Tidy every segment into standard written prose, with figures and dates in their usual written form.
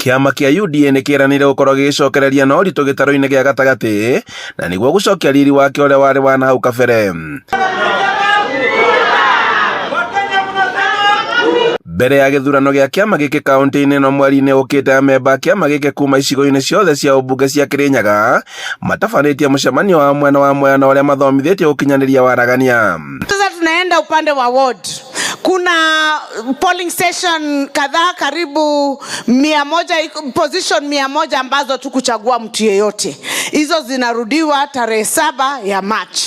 Kĩama kĩa UDA nĩ kĩranĩire gũkorwo gĩgĩcokereria na ũritũ gĩtarũ-inĩ gĩa gatagatĩ na nĩguo gũcokia riri wake ũrĩa warĩ wa na hau kabere. Mbere ya gĩthurano gĩa kĩama gĩkĩ kaunti-inĩ ĩno mweri-inĩ ũkĩte, amemba a kĩama gĩkĩ kuma icigo-inĩ ciothe cia ũmbunge cia Kĩrĩnyaga matabanĩtie mũcemanio wa mwena wa Mwea na ũrĩa mathomithĩtio gũkinyanĩria waragania. Sasa tunaenda upande wa ward. Kuna polling station kadhaa karibu 100, position 100 ambazo tukuchagua mtu yeyote. Hizo zinarudiwa tarehe 7 ya March.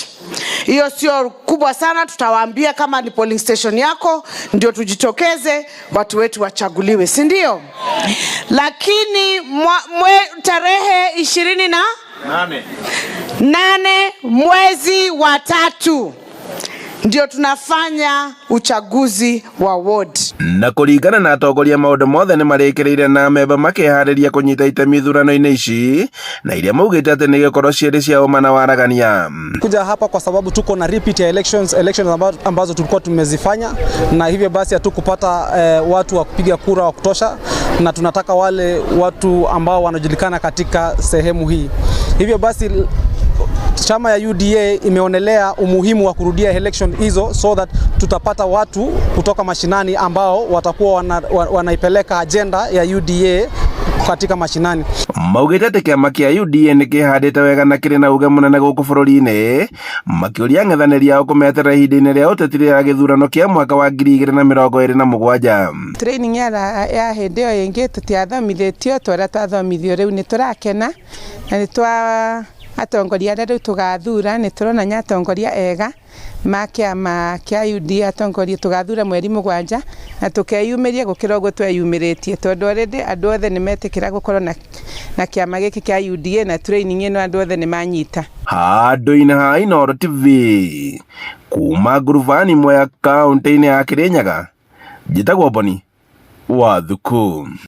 Hiyo sio kubwa sana, tutawaambia kama ni polling station yako ndio tujitokeze, watu wetu wachaguliwe, si ndio? Lakini tarehe 28 mwezi wa 3 ndio tunafanya uchaguzi wa ward. Na kũringana na atongoria, maũndũ mothe nĩ marĩkĩrĩire na amemba makĩharĩria kũnyita itemi ithurano-inĩ ici na iria maugĩte atĩ nĩ gĩkorwo ciĩrĩ cia ũma na waragania. Kuja hapa kwa sababu tuko na repeat ya elections ambazo tulikuwa tumezifanya, na hivyo basi hatukupata watu wa kupiga kura wa kutosha, na tunataka wale watu ambao wanajulikana katika sehemu hii. Hivyo basi chama ya UDA imeonelea umuhimu wa kurudia election hizo so that tutapata watu kutoka mashinani ambao watakuwa wanaipeleka agenda ya UDA katika mashinani. Maugĩte atĩ kĩama kĩa UDA nĩ kĩhandĩte wega na kĩrĩ na uge mũnene gũkũ bũrũri-inĩ, makĩũria ang'ethanĩri ao kũmeterera ihinda-inĩ rĩa ũteti rĩa gĩthurano kĩa mwaka wa 2027. Training ya hĩndĩ ĩyo ĩngĩ tũtiathomithĩtio ta ũrĩa twathomithio rĩu. Nĩ tũrakena na nĩ twa atongoria arĩa rĩu tũgathura, nĩ tũrona nĩ atongoria ega ma kĩama kĩa UDA, atongoria tũgathura mweri 7, na tũkeyumĩria gũkĩra ũguo tweyumĩrĩtie, tondũ already andũ othe nĩ metĩkĩra gũkorwo na kĩama gĩkĩ kĩa UDA, na training ĩno andũ othe nĩ manyita. Handũ-inĩ ha Inooro TV kuma ngurubani Mwea, kaunti-inĩ ya Kĩrĩnyaga, njĩtagwo Boni wa Thuku.